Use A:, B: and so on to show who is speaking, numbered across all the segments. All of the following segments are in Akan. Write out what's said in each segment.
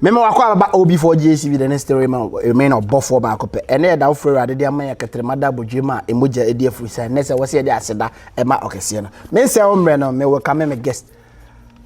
A: Mema wakɔ ababa OB4GACV the next story ma remain ɔbɔfoɔ baako pɛ. Ɛnɛ yɛda wo frɛ Awurade de ama yɛ kɛtrɛma da abodwe ma emogya edi afiri ɛnɛ sɛ wɔsɛ yɛde aseda ɛma ɔkɛseɛ no. Mensɛ wo mmerɛ no me welcome me guest.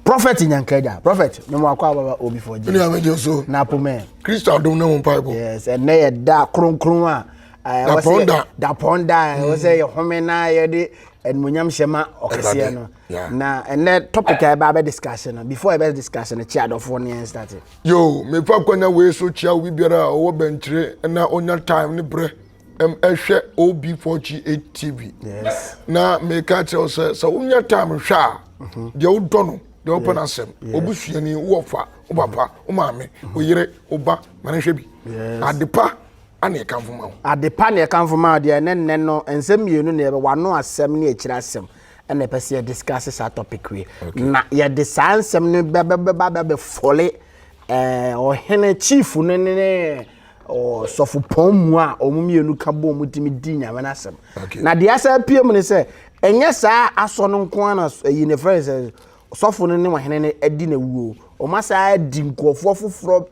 A: Prophet Nyankaja. Prophet, mema wakɔ ababa OB4GACV.
B: Ɛne amegye so.
A: Na apome.
B: Kristo adom ne ho mpaebɔ.
A: Yes, ɛnɛ yɛda kronkron a
B: Dapɔn da.
A: Dapɔn da ɛwɔ sɛ yɛhome na yɛde animuonyam hyɛ ma ɔkɛseɛ no. Na ɛnɛ topic a ɛba abɛ discuss no before ɛbɛ discuss no kyia adɔfoɔ ne yɛn start.
B: Yo, mefa kwanya wei so kyia obi biara a ɔwɔ bɛnkyere na onya time ne brɛ ɛhwɛ OB4G8 TV.
A: Yes.
B: Na meka kyerɛ wo sɛ sɛ wonya time hwɛ a deɛ wodɔ no deɛ wopɛ no asɛm obusuani wowɔ fa wo papa wo maame wo yere wo ba ma no hwɛ bi. Adepa ana ɛkamfo ma wo.
A: Adepa na ɛkamfo ma wo deɛ ɛnɛ nnɛ no nsɛm mmienu na yɛbɛ wano asɛm ne akyire asɛm ɛna ɛpɛ sɛ yɛ discuss saa topic wei. Na yɛde saa nsɛm no bɛbɛbɛba bɛfɔle ɛɛ ɔhene chief no ne ɔsɔfopɔn mu a wɔn mmienu ka bɔ wɔn tumi di nyame n'asɛm. Na deɛ asa apue mu ne sɛ ɛnyɛ saa asɔ no nko ara na ɛyi ne fɛn sɛ sɔfo no ne ɔhene no adi na wuo. Wɔn asa adi nkurɔfoɔ foforɔ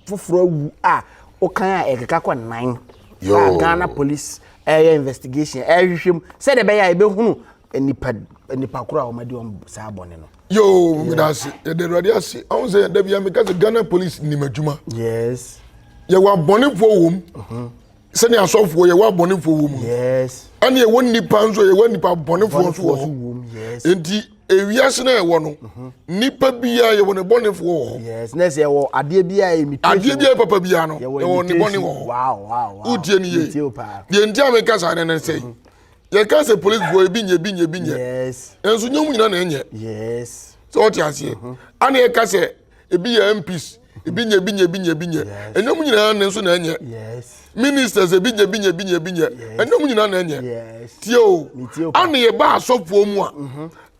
A: foforɔ awu a wokan a ɛkeka kɔ nnan a Ghana police ɛyɛ investigation ɛhwehwɛ mu sɛdeɛ ɛbɛyɛ a yɛbɛhunu nipa nipa koro a wɔn adi wɔn saa bɔne no.
B: Yoo, meda ase, yɛde Awurade ase. Ɔn sɛ da bia meka sɛ Ghana police nim adwuma.
A: Yes.
B: Yɛwɔ abɔnefoɔ wɔ mu. Sɛnea asɔfoɔ yɛwɔ abɔnefoɔ wɔ mu.
A: Yes.
B: Ɛne yɛwɔ nipa nso yɛwɔ nipa bɔnefoɔ nso wɔ
A: hɔ. Yes.
B: Nti ewiase na ɛwɔ no nipa biara yɛwɔ ne bɔnefoɔ wɔ hɔ.
A: Yes. Na sɛ yɛwɔ adeɛ biara imitation.
B: Adeɛ biara papa biara no yɛwɔ ne bɔne wɔ hɔ.
A: Wow.
B: Wotie ne yie. Deɛ nti a meka saa ne ne sɛ yɛka sɛ policefoɔ ebi nyɛ ebi nyɛ ebi nyɛ.
A: Yes.
B: Nso nyɛ mu nyinaa na ɛnyɛ.
A: Yes.
B: Sɛ ɔte aseɛ. Ana yɛka sɛ ebi yɛ MPs ebi nyɛ ebi nyɛ ebi nyɛ ebi nyɛ. Ɛnyɛ mu nyinaa ne nso na ɛnyɛ.
A: Yes.
B: Ministers ebi nyɛ ebi nyɛ ebi nyɛ ebi nyɛ. Ɛnyɛ mu nyinaa na ɛnyɛ.
A: Yes.
B: Tie o.
A: Metie o.
B: Ana yɛba asɔfoɔ mu a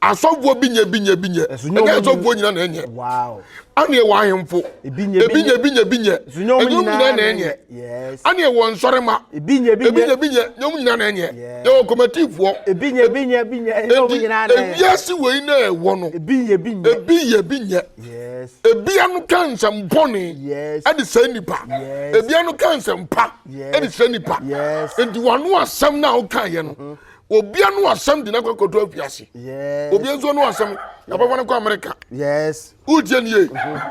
B: asɔfoɔ bi nyɛ bi nyɛ bi nyɛ. Ɛnyɛ asɔfoɔ nyinaa na ɛnyɛ.
A: Wow.
B: Ana yɛwɔ ahemfo.
A: Ebi nyɛ
B: ebi nyɛ ebi nyɛ ebi nyɛ.
A: Ɛnyɛ
B: mu nyinaa na ɛnyɛ.
A: Yes.
B: Ana yɛwɔ nsɔrema.
A: Ebi nyɛ
B: ebi nyɛ ebi nyɛ. Ɛnyɛ mu nyinaa na ɛnyɛ. Yɛwɔ kɔmɛtifoɔ.
A: Ebi nyɛ ebi nyɛ ebi nyɛ. Ɛnyɛ mu nyinaa na ɛnyɛ.
B: Ewiase wei na ɛwɔ no.
A: Ebi nyɛ ebi nyɛ.
B: Ebi yɛ ebi nyɛ.
A: Yes.
B: Ebi ano ka nsɛm bɔne.
A: Yes.
B: Ɛde sɛ nipa.
A: Yes.
B: Ebi ano ka nsɛm pa.
A: Yes.
B: Ɛde sɛ nipa.
A: Yes.
B: Nti wano asɛm na ɔka yɛ no. Obi ano asɛm de n'akɔ akɔto afiase.
A: Yes.
B: Obi nso ano asɛm yabɛfa no kɔ Amerika.
A: Yes.
B: Wotie nie.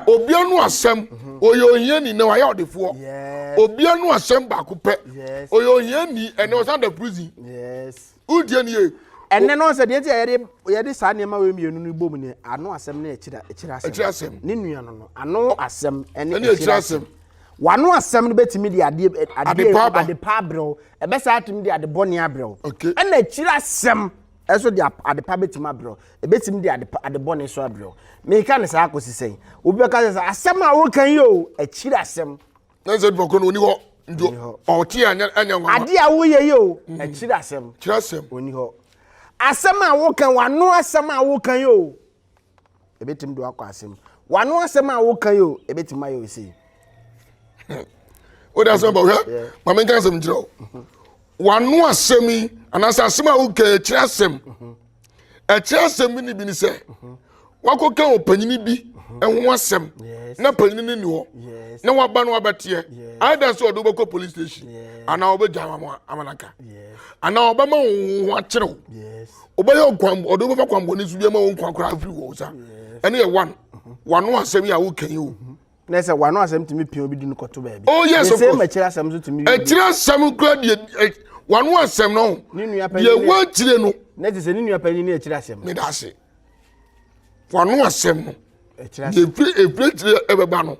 B: Obi ano asɛm ɔyɛ ohiani na wayɛ ɔdefoɔ.
A: Yes.
B: Obi ano asɛm baako pɛ.
A: Yes.
B: Ɔyɛ ohiani ɛnɛ ɔsan da prison.
A: Yes.
B: Wotie nie.
A: Ɛnɛ no sɛ deɛ nti a yɛde yɛde saa nneɛma wei mmienu no bom ne ano asɛm ne akyire akyire asɛm.
B: Akyire asɛm.
A: Ne nua no ano asɛm ɛne
B: Ɛne akyire asɛm.
A: Wano asɛm no bɛtumi de adeɛ
B: Ade pa aba.
A: ade pa abrɛw. Ɛbɛsa atumi de ade bɔne abrɛw.
B: Okay.
A: Ɛna akyire asɛm ɛso de ade pa bɛtumi abrɛw. Ɛbɛtumi de ade pa ade bɔne so abrɛw. Meka ne saa akɔsi sɛn. Obi bɛka sɛ asɛm a woka yi o akyire asɛm.
B: Na sɛ nipa koro no oni hɔ. Nti ɔte a ɛnyɛ nwanwa.
A: Ade a woyɛ yi o akyire asɛm.
B: Kyerɛ asɛm.
A: Oni hɔ. Asɛm a woka wano asɛm a woka yi o ebetumi de wakɔ asɛm. Wano asɛm a woka yi o ebetumi ayɛ osi.
B: Wode asɛm ba hwɛ maame nka asɛm nkyerɛ wo. Wano asɛm yi anaasɛ asɛm a woka akyerɛ asɛm. Ɛkyerɛ asɛm bi ne bi ne sɛ wakɔka ɔpanyini bi ɛho asɛm na panyini no ni hɔ na waba no wabɛteɛ either sɛ ɔde wobɛkɔ police station anaa ɔbɛgya amanaka anaa ɔbɛma wo ho akyerɛ wo. Ɔbɛyɛ kwan ɔde wobɛfa kwanbɔne so bi ama wo nkwa koraa afiri wɔ sa. Ɛne yɛ one wano asɛm yi a woka yi o.
A: Na sɛ wano asɛm tumi pia obi di no kɔto baabi.
B: Oh yes, of
A: course.
B: The
A: same akyire asɛm nso tumi.
B: Akyire asɛm kura deɛ wano asɛm no.
A: Ne nua panyin.
B: Deɛ wɔ akyire no.
A: Na te sɛ ne nua panyin ne akyire asɛm.
B: Ne da ase. Wano asɛm no.
A: Akyire asɛm.
B: Deɛ efiri efiri akyire ɛbɛba no.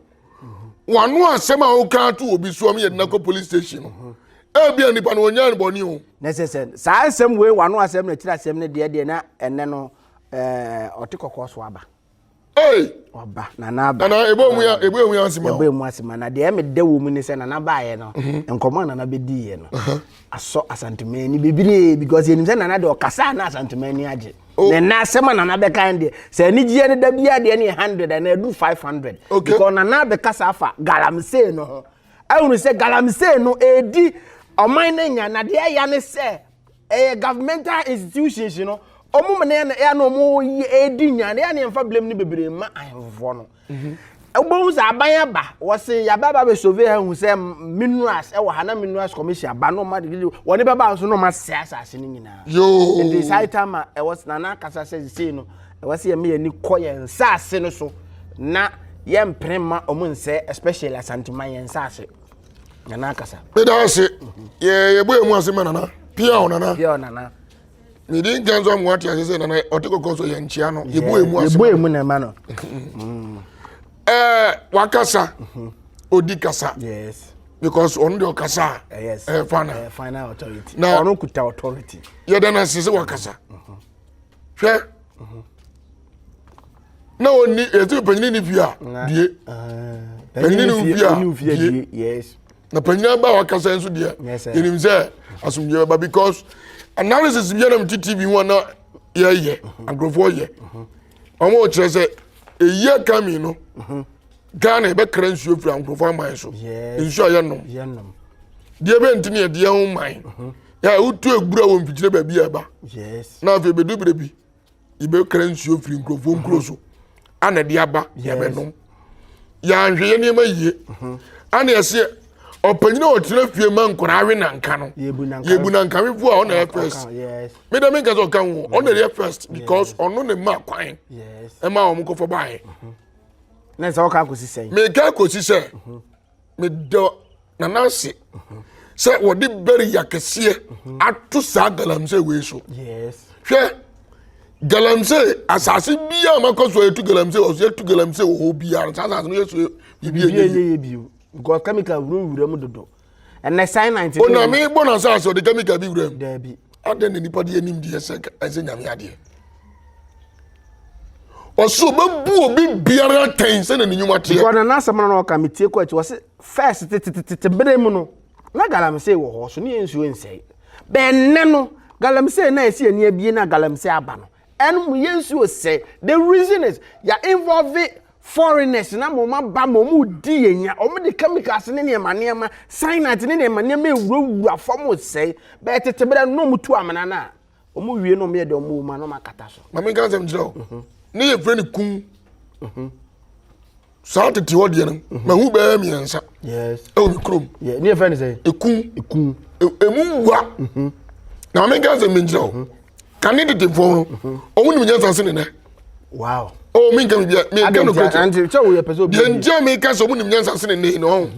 B: Wano asɛm a woka ato obi so ɔmo yɛ de nakɔ police station no. Ebi a nipa no onya ne bɔne o.
A: Na sɛ sɛ saa asɛm wei wano asɛm na akyire asɛm ne deɛ deɛ na ɛnɛ no ɛɛ ɔte kɔkɔɔ so aba.
B: Hey!
A: Ɔba nana aba.
B: Nana ebo emu ya ebo emu ya asema.
A: Ebo emu asema na deɛ ɛmɛ dɛ wɔ mu ne sɛ nana baayɛ no. Nkɔmɔ a nana bɛdi yɛ no. Asɔ Asanteman ni bebree because yɛnim sɛ nana deɛ ɔkasa na Asanteman ni agye. Na ɛnɛ asɛm a nana bɛka deɛ sɛ anigyeɛ no da biara deɛ ne yɛ 100 ɛna ɛdu 500.
B: Okay.
A: Because nana bɛkasa afa galamsey no ho. Ahunu sɛ galamsey no ɛredi ɔman no nya na deɛ ɛya ne sɛ ɛyɛ governmental institutions no ɔmo mu na ɛyɛ na ɔmo yɛ edi nya na ɛyɛ na yɛmfa blame no bebree ma ahemfofoɔ no. Wobɛhu sɛ aban aba, wɔse yɛaba aba bɛ survey ha hu sɛ minerals ɛwɔ ha na minerals commission aba na ɔma wɔne bɛba nso na ɔma sɛ asase no nyinaa.
B: Yoo.
A: Nti saa time a ɛwɔ Nana akasa sɛ sesei no ɛwɔ sɛ yɛma yɛn ani kɔ yɛn nsaase no so na yɛmpene mma ɔmo nsɛ especially Asanteman yɛn nsaase. Nana akasa.
B: Meda ase. Yɛ yɛbɔ yɛn mu ase ma Nana. Pia o Nana.
A: Pia o Nana.
B: Mede nka nso amoa te ase sɛ Nana ɔte kɔkɔɔ so yɛn nkyia no. Yɛbɔ yɛn mu ase.
A: Yɛbɔ yɛn mu na ɛma no.
B: Ɛɛ wakasa. Odi kasa.
A: Yes.
B: Because ɔno deɛ ɔkasa a.
A: Yes.
B: Ɛyɛ final.
A: Ɛyɛ final authority.
B: Na
A: ɔno kuta authority.
B: Yɛda no ase sɛ wakasa. Hwɛ. Na ɔni yɛsɛ panyin ni fie a die. Panyin ni fie a die.
A: Yes.
B: Na panyin aba a wakasa nso deɛ yɛnim sɛ asomdwoeɛ bɛba because analysis bi anam ti tv ho a na yɛyɛ nkurɔfoɔ yɛ wɔn kyerɛ sɛ eyi aka mi no Ghana yɛbɛkra nsuo firi nkurɔfoɔ aman so nsuo a yɛnom deɛ bɛ nti ne yɛde yɛn ho man yɛ wotu egbura wɔ mfikyire baabi a ɛba na afei bɛdu berɛ bi yɛbɛkra nsuo firi nkurɔfoɔ nkuro so ana de aba yɛbɛnom yɛanhwɛ yɛ nneɛma yie mhm. ana yɛseɛ ɔpanyin a ɔtena fie ma nkwadaa awe nanka no yɛbu nankawefoɔ a ɔna yɛ first meda menka sɛ ɔka ho ɔna yɛ first because ɔno ne ma kwan ɛma wɔn kɔfɔ baeɛ mhm.
A: na sɛ ɔka akɔsi sɛn
B: meka akɔsi sɛ mhm. Meda Nana ase sɛ wɔde bɛri akɛseɛ ato saa galamsey wei so. Hwɛ galamsey asase biara makɔ so yɛtu galamsey wɔ so yɛtu galamsey wɔ hɔ biara saa asase no yɛ so biribi
A: ɛnyɛ yie bio because chemical wurawura mu dodo ɛnɛ cyanide.
B: Onyame bɔ n'asase ɔde chemical bi wura mu.
A: Daabi.
B: Adɛn na nipa de anim deɛ sɛ ɛsɛ nyame adeɛ. Ɔsɛ ɔbɛbu obi biara atɛn sɛ na ne nnwuma teɛ.
A: Because na n'asɛm no na ɔka metie kɔ akyi wɔse first tetetete bere mu no na galamsey wɔ hɔ so ne yɛn nsuo nsɛe. Bɛn no galamsey na ɛsi ani abie na galamsey aba no ɛno mu yɛn nsuo sɛe. The reason is yɛ involve foreigners na mo ma ba ma wɔn di yɛn nya wɔn de chemicals ne nneɛma nneɛma cyanide ne nneɛma nneɛma ewurawura fam sɛe. Bɛn tete bere no na wɔn tu amena no a Wɔn wie na wɔn yɛ deɛ wɔn wɔ mu a na wɔn akata so.
B: Maame nka asɛm kyerɛ o. Mhm. Ne yɛ fɛ ne kun. Mhm. Saa tete hɔ deɛ no, mhm. mahu bɛyɛ mmiɛnsa.
A: Yes.
B: Ɛwɔ mi kurom.
A: Yeah, ne yɛ fɛ ne sɛ.
B: Ekun.
A: Ekun.
B: Emu wua. Na maame nka asɛm nkyerɛ o. Kane tete fɔ no, wɔn nim nyansa se ne nɛ.
A: Wow.
B: Oh, mi nka mi bia, mi nka no kura
A: kyerɛ. Sɛ woyɛ pɛ sɛ obi.
B: Deɛ nkyɛn mi ka sɛ wɔn nim nyansa se ne nɛ no.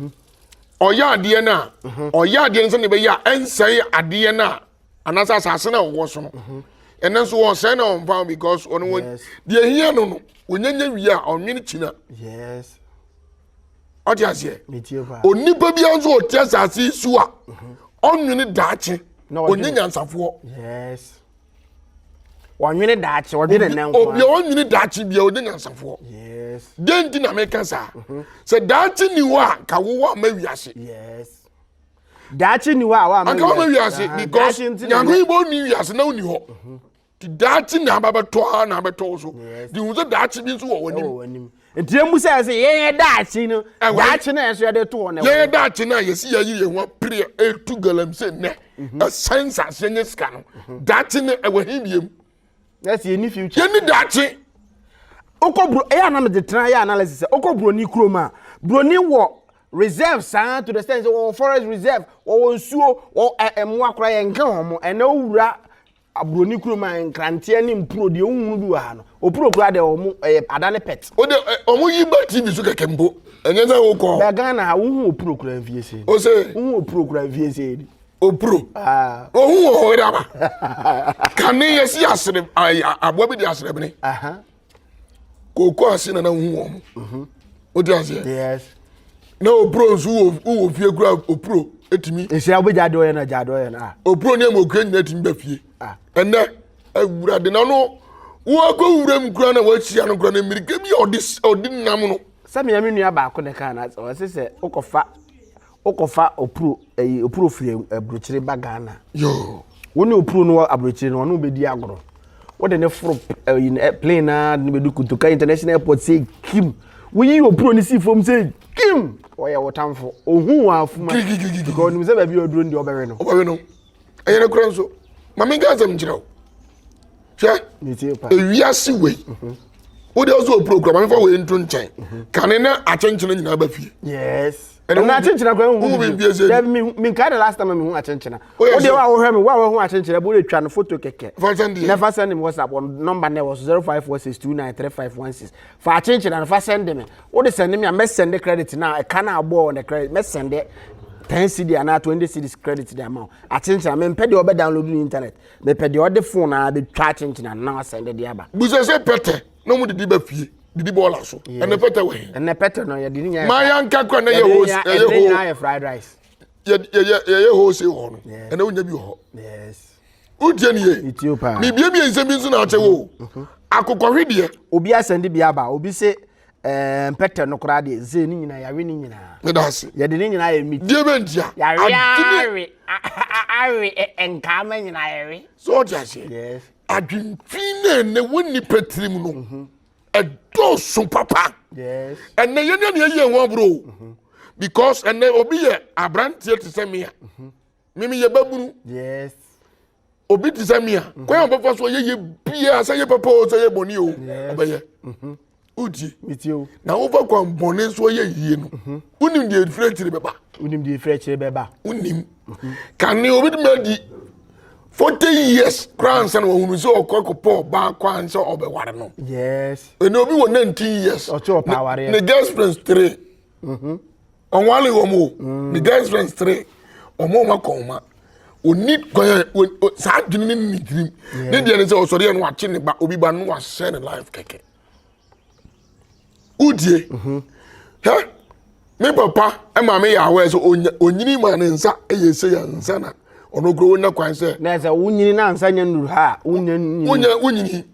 B: Ɔyɛ adeɛ no a, ɔyɛ adeɛ no sɛ ne bɛyɛ a ɛnsɛe adeɛ no a. anaasɛ asase no a wɔwɔ so no mhm. ɛnɛ nso wɔsɛe na wɔmfa ho because ɔno wɔ deɛ ehia no no wɔnyanya wie a ɔnwene kyina ɔte aseɛ onipa biara nso ɔte asase yi so a mhm. ɔnwene daakye ɔnyɛ nyansafoɔ
A: ɔnwene daakye ɔdwene nɛ
B: nko obi a ɔnwene daakye bia ɔnyɛ nyansafoɔ deɛ nti na meka saa mhm. sɛ daakye ni hɔ a ka wowɔ ama wiase
A: Daakye ni hɔ a wama
B: anka wama wiase because nyanko yi bɔ ni wiase na woni hɔ mhm. ti daakye na aba bɛtɔ ha na abɛtɔ wo so de hu sɛ daakye bi nso wɔ w'anim
A: nti emu sɛ ɛsɛ yɛn yɛ daakye no daakye na ɛso yɛde to hɔ na
B: yɛn yɛ daakye na yɛsi yɛyi yɛn ho apere etu galamsey nnɛ mhm. ɛsɛn nsaase nye sika no mhm. daakye no ɛwɔ hin biem
A: Yes, yɛnni future.
B: Yɛnni daakye.
A: Wokɔ buro ɛyɛ anam de tena yɛ analysis sɛ wokɔ buroni kurom a buroni wɔ reserve saa to the extent sɛ wɔwɔ forest reserve wɔwɔ nsuo wɔ ɛ mmoa koraa yɛn nka wɔn ɛnna owura aburoni kurom a nkranteɛ ne mpuro deɛ wohunu bi wɔ ha no opuro koraa deɛ wɔn ɛyɛ ada ne pet.
B: O de wɔn yi ba tv so kɛkɛ mpo ɛnyɛ sɛ wokɔ.
A: Bɛɛ Ghana ha wohu opuro koraa mfie sei.
B: O se.
A: Wohu opuro koraa mfie sei.
B: Opuro.
A: Ah.
B: Ohun wɔ hɔ dama. Kane yɛsi asere aboa bi di aserebene. Kooko ase na na ohun wɔn. Mhm. O ti aseɛ.
A: Yes.
B: Na opuro nso wɔ wɔ fie kura opuro etimi.
A: Nsia obi gya adeɛ ɔyɛ na gya adeɛ ɔyɛ na. Ah.
B: Opuro ne emu okura nyina etimi ba fie.
A: Ah.
B: Ɛnɛ awurade na no wɔakɔ wura mu kura na wɔahyia no kura na mmirika bi a ɔde ɔde nam no.
A: Sɛ mea me nua baako na ɛka na ɔse sɛ wokɔfa Wokɔfa opuro ɛyi opuro firi aburokyire ba Ghana.
B: Yoo.
A: Wo ne opuro no wɔ aburokyire no ɔne wo bɛdi agorɔ. Wode ne foro ɛyi eh, plane naa de ne bɛdu Kotoka International Airport sɛ kim. Woyi opuro no si fam sɛ kim. Ɔyɛ wo tamfo. Ohu wɔn afuma. Because onim sɛ baabi a ɔduro no deɛ ɔbɛwe no.
B: Ɔbɛwe no. Ɛyɛ no korɛ nso. Ma menka asɛm nkyerɛ wo. Hwɛ. Ewiase wei. Mhm. Wode ɔsɛ ɔpuro kura mamefa wei nto nkyɛn. Kane na akyenkyene nyinaa ba fie.
A: Yes. Ɛna akyenkyena kura nhu bi bi ese. Dabi mi mi nka the last time mi hu akyenkyena. Wode wa wohwɛ mi wa wo hu akyenkyena bo de twa no photo kɛkɛ.
B: Fa send
A: deɛ. Na fa send mi WhatsApp on number na ɛwɔ so 0546293516. Fa akyenkyena no fa send me. Wode send me a mɛ send credit na ɛka na abɔ on the credit mɛ send 10 cedi anaa 20 cedis credit de ama wo. Akyenkyena me mpɛ deɛ ɔbɛ download no internet. Mepɛ deɛ ɔde phone a bɛtwa akyenkyena no na wasɛnde de aba.
B: Bisa sɛ pɛtɛ na ɔmo didi ba fie didi bɔɔla so ɛnɛ pɛtɛ wɔ he.
A: Ɛnɛ pɛtɛ no yɛde ne nyinaa.
B: Maa yanka kora na yɛ hose ɛyɛ ho.
A: Yɛde ne nyinaa yɛ fried rice.
B: Yɛ yɛ yɛyɛ hose wɔ hɔ no ɛnɛ wonya bi wɔ hɔ.
A: Yes.
B: Wotie ne yie.
A: Metie o paa.
B: Mebie bie nsɛm bi nso na akyɛ wo. Mhm. Akokɔhwe deɛ.
A: Obi asɛnde bi aba obi se ɛɛ mpɛtɛ no koraa deɛ zee ne nyinaa yɛawe ne nyinaa.
B: Meda ase.
A: Yɛde ne nyinaa yɛ meat.
B: Deɛ bɛ ntia.
A: Yɛawe awe awe nkaama nyinaa yɛwe.
B: So ɔte aseɛ.
A: Yes.
B: Adwentwi na ɛnɛ wɔ nipa tirim no mhm. ɛdɔɔso papa.
A: Yes.
B: Ɛnɛ yɛn ne yɛn yɛ ho aburo o. Mhm. Because ɛnɛ obi yɛ aberanteɛ te sɛ mea. Mhm. Mimi yɛ babunu.
A: Yes.
B: Obi te sɛ mea. Mhm. Kwan a ɔbɛfa so ɔyɛ yɛ biara sɛ yɛ papa o sɛ yɛ bɔne o ɔbɛyɛ. Mhm. Wotie. Na wofa kwan bɔne so ɔyɛ yie no. Mhm. Wonim deɛ efiri akyire bɛba.
A: Wonim deɛ efiri akyire bɛba.
B: Wonim. Kane obi tumi adi 40 years koraa ansa na wahunu sɛ ɔkɔ akɔpɔ ɔbaa kwan sɛ ɔbɛware no.
A: Yes.
B: Ɛnna obi wɔ 19 years.
A: Ɔte ɔpɛ awareɛ.
B: Ne girlfriends three. Ɔnwale wɔn o. Mm. Ne girlfriends three. Wɔn a wɔn akɔ wɔn oni kwan a saa adwene ne ne tirim. Ne deɛ ne sɛ ɔsɔre yɛ no wakye ne ba obi ba no wahyɛ ne life kɛkɛ. Wodie. Mm-hmm. Hɛ me papa ɛma me yɛ awɛ sɛ onyini ma ne nsa ɛyɛ sɛ yɛ nsa na ɔno kuro wonya kwan sɛ.
A: Na sɛ wonyini na nsa nya nnuru ha a wonya nyini.
B: Wonya wonyini.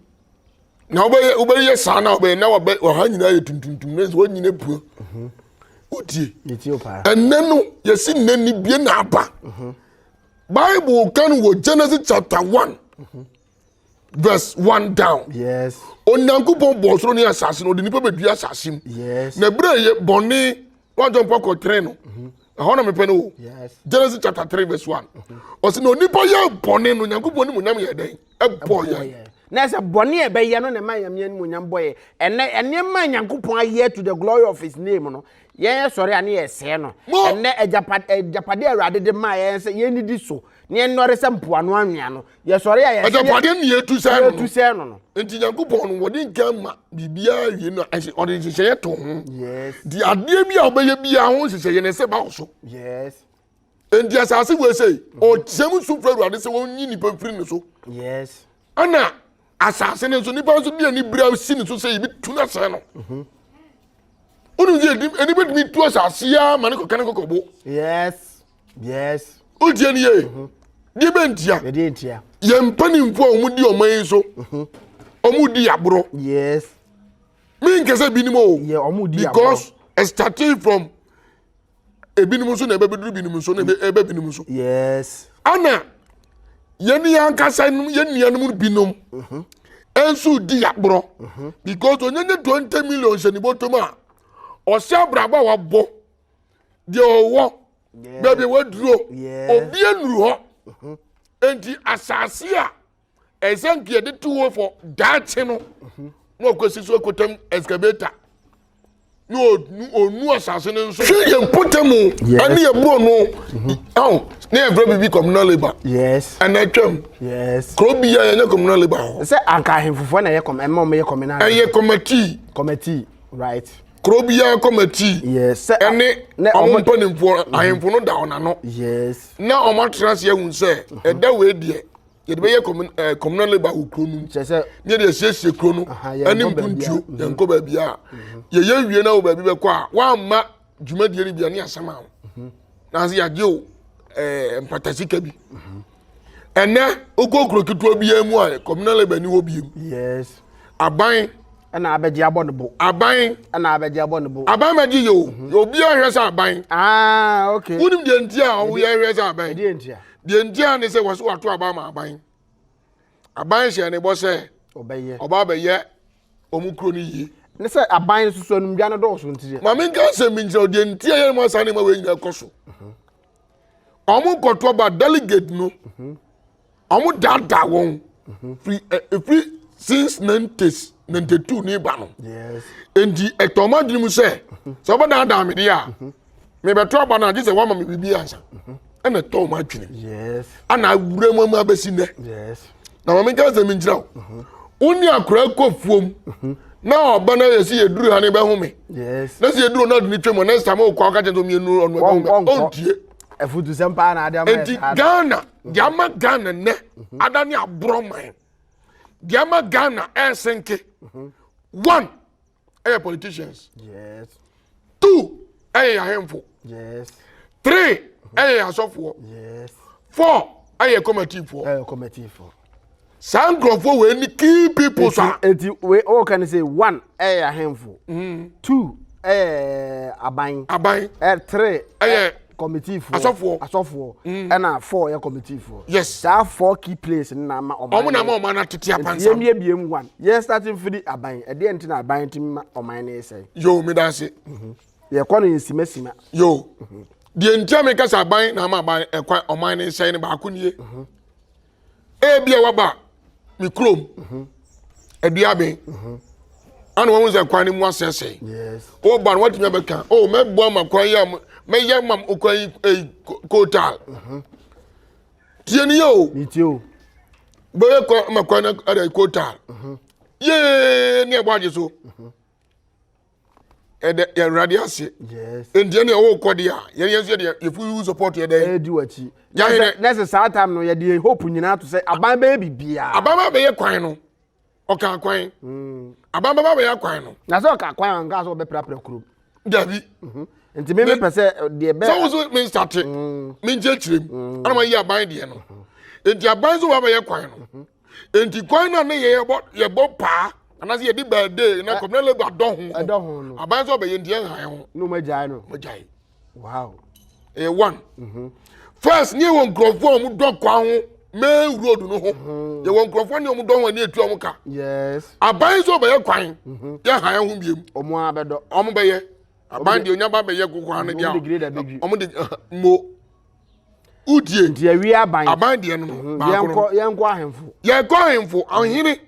B: Na wobɛyɛ wobɛyɛ saa na wobɛyɛ na wabɛ ɔha nyinaa yɛ tuntuntum na sɛ wɔnyina pua mhm. wotie ɛnɛ no yɛsi nnɛ ni bie na aba mhm. Bible ka no wɔ Genesis chapter 1 mhm. verse 1 down.
A: Yes.
B: Onyankopɔn bɔɔ soro ne asase no ɔde nipa bɛdua asase mu.
A: Yes.
B: Na berɛ yɛ bɔne wɔn mpa kɔ tere no ɛhɔ na mepɛ no o. Genesis chapter 3 verse 1. Ɔsɛ na onipa yɛ bɔne no Onyankopɔn ne mu nam yɛ dɛn? Ɛbɔ yɛn.
A: Na sɛ bɔne a ɛbɛyɛ no na ɛma Nyame animuonyam bɔ yɛ. Ɛnɛ nneɛma a Nyankopɔn ayɛ to the glory of his name no, yɛn sɔre a ne yɛsɛe no. Ɛnɛ agyapade a Awurade de maa yɛn sɛ yɛnnidi so na yɛnnɔre sɛ mpoano anwea no, yɛsɔre a yɛsɛ
B: agyapade ne yɛtu sɛ no
A: yɛtu sɛ no no.
B: Nti Nyankopɔn no wɔde nka ma biribiara wie no ɛhyɛ ɔde nhyehyɛeɛ to ho.
A: Yes.
B: Nti adeɛ bi a ɔbɛyɛ biara ho nhyehyɛeɛ no ɛsɛ ba wo so.
A: Yes.
B: Enti asase wei sei, ɔteam su frɛ Awurade sɛ wɔnyi nnipa mfiri ne so.
A: Yes.
B: Ɛna asase no nso, nnipa nso de ani bere si ne so sɛ yɛbɛtu no asɛe no. Mhm. Wonim sɛ ani bɛtumi tu asase a ma ne kɔka ne kɔkɔbo.
A: Yes. Yes.
B: Wotie ne yie. Mhm. Deɛ bɛntia.
A: Deɛ ntia.
B: Yɛn mpanimfoɔ a wɔdi ɔman yi so, mhm. wɔn di aborɔ.
A: Yes.
B: Me nkɛsɛ binom o.
A: Yeah, wɔn di aborɔ.
B: Because starting from ebinom nso na ɛbɛbɛduru binom nso na ɛbɛ binom nso.
A: Yes.
B: Ana yɛn yɛn ankasa yɛn nuanom binom mhm. nso di yaborɔ mhm. because onye nye 20 million hyɛ ne bɔtɔm a ɔhyɛ abrabɔ a wabɔ deɛ ɔwɔ baabi a waduro obi anuru hɔ mhm. nti asase a ɛsɛ nka yɛde to hɔ fɔ daakye no na ɔkɔsi so akɔtam excavator na ɔnu asase no nso. Hwɛ yɛn mpɔtam ɛne yɛn borɔ no ɛho ne yɛn fɛ biribi communal labour.
A: Yes.
B: Ɛna atwam.
A: Yes.
B: Kuro bi yɛ yɛnyɛ communal labour hɔ.
A: Sɛ anka ahemfofoɔ na ɛyɛ kɔm ɛma wɔn yɛ communal.
B: Ɛyɛ committee.
A: Committee right.
B: Kuro bi yɛ committee.
A: Yes.
B: Sɛ ɛne wɔn mpanimfoɔ ahemfo no da wɔn ano.
A: Yes.
B: Na wɔn atena ase ahun sɛ ɛda wei deɛ. Yɛde bɛyɛ communal labour wɔ kuro no mu.
A: Kyerɛ sɛ.
B: Ne yɛde asiesie kuro no ɛne mpuntuo mhm. yɛnkɔ baabi a mhm. yɛyɛ wie na wɔ baabi bɛkɔ a woamma dwumadie no bia ne asɛm a wo mhm. nanso yɛagye wo ɛɛ mpatasika bi ɛnɛ wokɔ kuro ketewa biara mu a communal labour ni hɔ biem.
A: Yes.
B: Aban.
A: Ɛna abɛgye abɔ ne bo.
B: Aban.
A: Ɛna abɛgye abɔ ne bo.
B: Aban ma gye yɛ o. Obiara hwɛ sɛ aban.
A: Ah okay.
B: Wonim deɛ nti a ɔyɛ hwɛ sɛ aban.
A: Deɛ nti a.
B: Deɛ nti a ne sɛ wɔso wato aba ama aban. Aban hyɛ ne bɔ sɛ
A: ɔbɛyɛ
B: ɔba abɛyɛ wɔn kuro no yie.
A: Ne sɛ aban nso so anumdwa no dɔɔso nti deɛ.
B: Maame nka asɛm bi nkyerɛ deɛ nti a yɛn mu asa nneɛma wei nyinaa kɔ so. Wɔn nkɔto aba delegate no wɔn daadaa wɔn firi efiri. Since 90s 92 ne ba no. Enti ɛtɔ ɔmo adwene mu sɛ sɛ ɔbɛdaadaa me deɛ a mebɛto aba no a gye sɛ woama me biribi ansa. Ɛna ɛtɔ ɔmo adwene mu. Ana awura mu ama abɛsi nnɛ. Na maame nka sɛ menkyerɛ wo. Wo ne akora kɔ fuom na ɔba no yɛ sɛ yɛduru ha ne bɛhome. Na sɛ yɛduru no ɔde ne twam next time wokɔ ɔka kyerɛ sɛ ɔmmienu ɔno ɛbɛhome. Ɔntie.
A: Afutusɛm paa na ade ama yɛ
B: Enti Ghana deɛ ama Ghana nnɛ ada ne aborɔ man. Deɛ ama Ghana ɛresenke. One ɛyɛ politicians.
A: Yes.
B: Two ɛyɛ ahemfo.
A: Yes.
B: Three ɛyɛ asɔfoɔ.
A: Yes.
B: Four ɛyɛ kɔmatifoɔ.
A: Ɛyɛ kɔmatifoɔ.
B: Saa nkurɔfoɔ wei ni key people sa.
A: Eti wei ɔka ne sɛ one ɛyɛ ahemfo. Two ɛyɛ aban.
B: Aban.
A: Ɛ three
B: ɛyɛ
A: kɔmitifoɔ.
B: Asɔfoɔ.
A: Asɔfoɔ. Ɛna four yɛ kɔmitifoɔ.
B: Yes.
A: Saa four key players no na ama ɔman.
B: Ɔmo na ama ɔman no atete apansam.
A: Yɛn bie mu one. Yɛn starting firi aban. Ɛdeɛ nti na aban ti ma ɔman no sɛn.
B: Yoo mi da ase.
A: Yɛkɔ no nsimasima.
B: Yoo. Deɛ nti a mi kasa aban na ama aban ɛkwan ɔman no sɛn no baako nie. Ebi a waba me kurom aduaben ana wɔn sɛ kwan no mu asɛsɛe wɔba no wɔtumi abɛka o mɛboa ma kwan yi a mɛyɛ ma kwan yi eyi kootal tie ni yɛ o bɛyɛ kwan ma kwan no ɛdɛ kootal yee ne ɛbɔ agye so. Ɛdɛ yɛ awurade ase.
A: Yes.
B: Nti ɛne ɛwɔ kɔ deɛ a yɛn yɛn nso yɛ deɛ yɛfu support yɛ dɛ.
A: Ɛdi w'akyi.
B: Yɛn dɛ.
A: Nɛsɛ saa time no yɛde yɛn hope nyinaa to sɛ aban bɛyɛ biribiara.
B: Aban bɛ bɛyɛ kwan no ɔka kwan. Aban bɛ bɛyɛ kwan no.
A: Na sɛ ɔka kwan a nka sɛ ɔbɛprapra kurom.
B: Dabi.
A: Nti mi mi pɛ sɛ deɛ bɛ.
B: Sɛ woso mi nsate mi nkyerɛkyerɛ mu ɛna ma yi aban deɛ no. Nti aban nso wɔ bɛyɛ kwan no. Nti kwan no a ne yɛbɔ yɛbɔ paa anaasɛ yɛde bɛɛde na kɔmina labour dɔ ho
A: ɛdɔ ho no
B: aban sɛ ɔbɛyɛ nti yɛn han ho
A: ne wɔn agyae no
B: wɔn agyae
A: wow
B: ɛyɛ one mm-hmm. First ne yɛwɔ nkurɔfoɔ a wɔn dɔ kwan ho main road no ho mm-hmm. Yɛwɔ nkurɔfoɔ ne wɔn dɔ ho ani etu wɔn ka.
A: Yes.
B: Aban sɛ ɔbɛyɛ kwan mm-hmm. Yɛn han ho biem
A: wɔn abɛdɔ
B: wɔn bɛyɛ aban deɛ onya ba bɛyɛ kwan no deɛ wɔn de mo. Wodie.
A: Nti awie aban.
B: Aban deɛ no no. Mhm. Baako no.
A: Yɛnkɔ ahemfo.
B: Yɛnkɔ ahemfo. Ɔhene.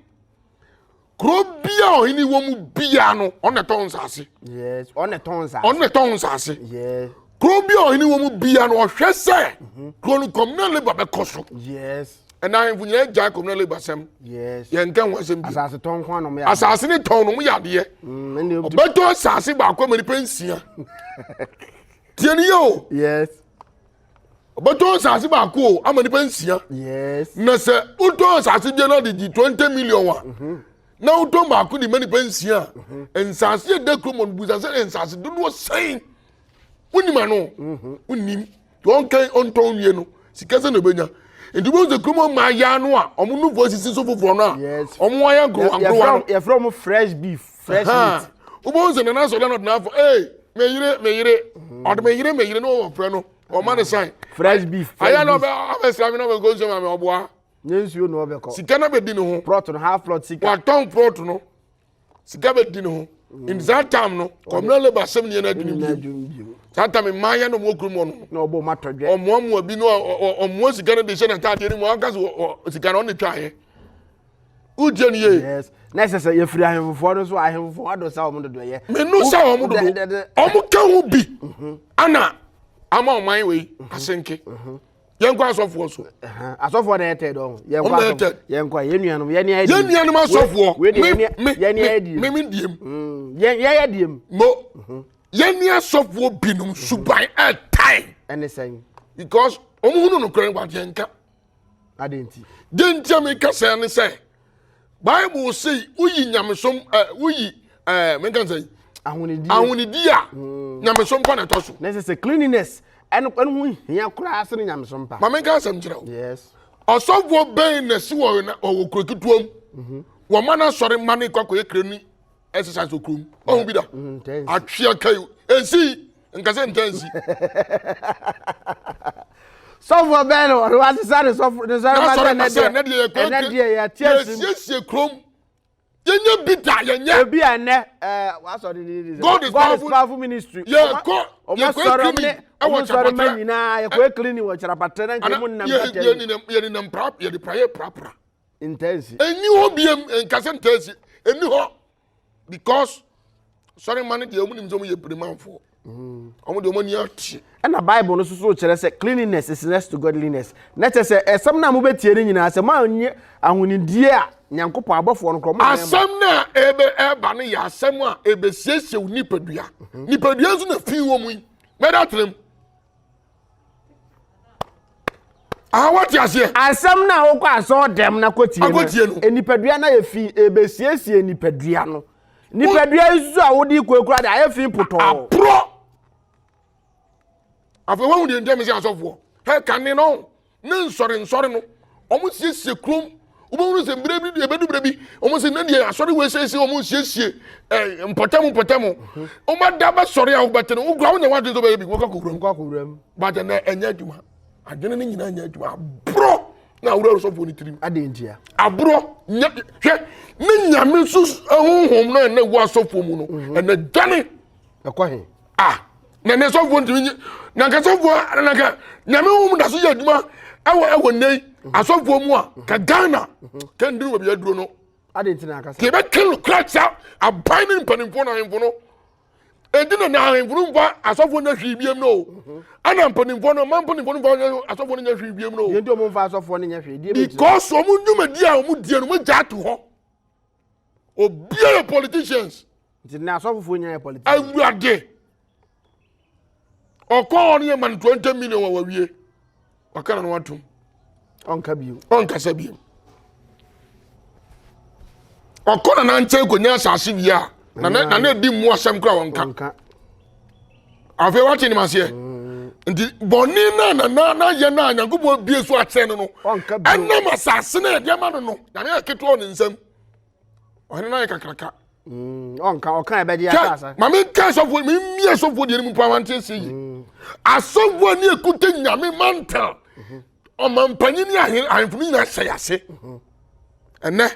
B: Kuro bia ɔhene wɔ mu bia no ɔno na ɛtɔn nsaase.
A: Yes, ɔno na ɛtɔn nsaase.
B: Ɔno na ɛtɔn nsaase.
A: Yes.
B: Kuro bia ɔhene wɔ mu bia no ɔhwɛ sɛ mhm. kuro no communal labour bɛkɔ so.
A: Yes.
B: Ɛna ahemfo nyinaa gyae communal labour sɛm.
A: Yes.
B: Yɛn nka ho asɛm bi.
A: Asase tɔn ko anam yɛ.
B: Asase ne tɔn no mo yɛ adeɛ. Mm, Ɔbɛtɔ asase baako ama nipa nsia. Tie ni yɛ o.
A: Yes.
B: Ɔbɛtɔn asase baako o ama nipa nsia.
A: Yes.
B: Na sɛ wotɔn asase bia na de gye 20 million a mhm. na wotɔn baako de ma nipa nsia a mhm. nsase yɛ da kurom no busa sɛ nsase dodoɔ sɛn wonim ano mhm. wonim deɛ ɔnkan ɔntɔn wie no sika sɛ na ɔbɛnya nti wọ́n sɛ kurom ɔmo aya no a ɔmo nufu asisi so foforɔ no a ɔmo ayɛ nkorowa nkorowa no.
A: Yɛfrɛ ɔmo fresh beef, fresh meat.
B: Wọ́n sɛ nana sɔrɔ na ɔde n'afɔ ee meyere meyere ɔde meyere meyere ne wɔn frɛ no ɔma ne sign.
A: Fresh beef, fresh
B: beef. Ayɛ na ɔbɛ ɔbɛ sira mi na ɔbɛ nko nsuo ma mi ɔboa.
A: Nye nsuo na ɔbɛ kɔ.
B: Sika na bɛ di ne ho.
A: Plot no, half plot sika.
B: Watɔn plot no sika bɛ di ne ho. In that time no communal labour asɛm ni yɛn adwene bio. Saa time mmaayɛ na ɔmo kurom hɔ no.
A: Na ɔbɔ ɔmo atɔdwɛ.
B: Ɔmoamoa bi no ɔmoa sika no de hyɛ n'ataadeɛ no mu ɔka sɛ sika no ɔne twa ayɛ. Wogye ne yie.
A: Yes. Na ɛsɛ sɛ yɛfiri ahemfofoɔ no so ahemfofoɔ ado sa wɔn dodo yɛ.
B: Menu sa wɔn dodo. Wɔn ka ho bi mhm. Ana ama ɔman wei mhm. asenke. Mhm. Yɛn kɔ asɔfoɔ so.
A: Asɔfoɔ na ɛtɛ dɔn. Yɛn kɔ asɔfoɔ. Yɛn kɔ yɛn nuanom yɛn ni ayɛ
B: diem. Yɛn nuanom asɔfoɔ. Me me me me me diem.
A: Mm. Yɛn yɛ yɛ diem.
B: Mo yɛn ni asɔfoɔ binom suban ɛtae.
A: Ɛne sɛn.
B: Because wɔn hunu no kura no yɛn nka.
A: Adɛn nti?
B: Deɛ nti a meka sɛ ne sɛ Bible se woyi nyamesom ɛ eh, woyi ɛ eh, menka sɛ
A: ahonidi
B: ahonidi a hmm. nyamesom pa na ɛtɔ so.
A: Na ɛsɛ sɛ cleanliness ɛno ɛno ho hia koraa sene nyamesom pa.
B: Ma menka asɛm kyerɛ wo.
A: Yes.
B: Ɔsɔfoɔ bɛn na si wɔ wɔ kuro ketewa mu mhm. wɔma no asɔre ma no kɔ akɔyɛ kuro ni exercise wɔ kurom ɔho bi da mm, atwea kai ɛnsi nkasɛ ntansi.
A: Sɔfoɔ bɛn na ɔde wasesa ne sɔfo ne sɔre ma sɛ ɛnɛ deɛ ɛnɛ deɛ yɛte asim.
B: Yɛsiesie kurom yɛnyɛ bi da yɛnyɛ.
A: Ebi a ɛnɛ ɛɛ wasɔre ne ne
B: God is
A: powerful, powerful ministry.
B: Yɛkɔ yɛkɔ cleaning
A: ɛwɔ kyerɛpatɛ. Ɔmo sɔre ma nyinaa yɛkɔ cleaning wɔ kyerɛpatɛ na nkyɛn mu nam
B: kɛtɛ. Yɛninam pra yɛde pra yɛ prapra.
A: Ntaa nsi.
B: Ɛnni hɔ biem, nkasɛ ntaa nsi. Ɛnni hɔ. Because sɔre ma no deɛ wɔn nim sɛ wɔn yɛ pirimanfoɔ. Wɔn deɛ wɔn ani ate.
A: Ɛna Bible no soso kyerɛ sɛ cleanliness is next to godliness. Na kyerɛ sɛ ɛsɛm no a mobɛtie no nyinaa sɛ moanyɛ ahonidie a Nyankopɔn abɔfoɔ no korɔ mo
B: Asɛm no a ɛbɛ ɛba no yɛ asɛm a ɛbɛsiesie wo nipadua. Nipadua nso na fi wɔ mu yi. Mɛda atenam. Ah, wate aseɛ.
A: Asɛm no a wokɔ asɔɔ dɛm na kɔtie
B: no.
A: Nipadua no ayɛ fi ɛbɛsiesie nipadua no. Nipadua yi nso a wode kɔ ekura de ayɛ fi potɔɔ.
B: Aporɔ. Afei wɔn deɛ nkyɛn mi sɛ asɔfoɔ. Hɛ kane no ne nsɔre nsɔre no wɔn siesie kurom. Wobɛhunu sɛ mmerɛ bi ebedu mmerɛ bi wɔn sɛ ne deɛ asɔre wɔ esiesie wɔn siesie ɛɛ mpɔtam mpɔtam. Wɔn ada bɛsɔre a wɔbɛte no wokura wɔn nyɛ wɔn adwene sɛ wɔbɛyɛ bi wɔkɔ akɔwura mu. Bàtɛ nɛ ɛnyɛ adwuma. Adwene no nyinaa nyɛ adwuma. Aborɔ na awura sɔfoɔ no tirim.
A: Adɛn ntia?
B: Aborɔ nya hwɛ ne nyame nso honhom no ɛna ɛwɔ asɔfoɔ mu no mhm. ɛna dwane.
A: Ɛkɔ he?
B: Ah na ne sɔfoɔ ntumi nye na nka sɔfoɔ na nka nyame honhom da so yɛ adwuma ɛwɔ ɛwɔ nnɛ yi mhm. asɔfoɔ mu a ka Ghana mhm. ka nduru baabi aduro no.
A: Adɛn nti na akasa?
B: Yɛbɛka no kora kyerɛ aban ne mpanimfoɔ na ahemfo no. Enti na na ahemfo no mfa asɔfoɔ nyɛ hwee biam no o. Mhm. Ɛna mpanimfoɔ no, mma mpanimfoɔ no mfa asɔfoɔ no nyɛ hwee biam no o.
A: Deɛ nti wɔn mfa asɔfoɔ no nyɛ hwee. Deɛ
B: bɛgyina. Because wɔn dwumadi a wɔn die no, wɔn gya ato hɔ. Obiara yɛ politicians.
A: Nti na asɔfofoɔ nyinaa yɛ politicians.
B: Awurade. Ɔkɔ hɔ no yɛ ma no 20 million wɔ wawie. Waka na no atom.
A: Ɔnka bio.
B: Ɔnkasa bio. Ɔkɔ nana nkyɛn kɔnya asase wie a nana nana edi mu asɛm kora ɔnka. Afei wate ne maseɛ. Mm. Nti bɔne na nana na yɛ na Nyankopɔn bie so akyerɛ no no. Ɛnam asase na yɛde ama no no. Nyame yɛ ketewa wɔ ne nsam. Ɔhene no ayɛ kakraka.
A: Mm, ɔnka ɔka ɛbɛgye aka asa.
B: Maame nka asɔfoɔ mi mi asɔfoɔ deɛ no mu paa wante ase yi. Mm. Asɔfoɔ ne ekuta nyame mantle. Mhm. Ɔmampanyin ne ahemfo no nyinaa hyɛ yase. Mhm. Ɛnɛ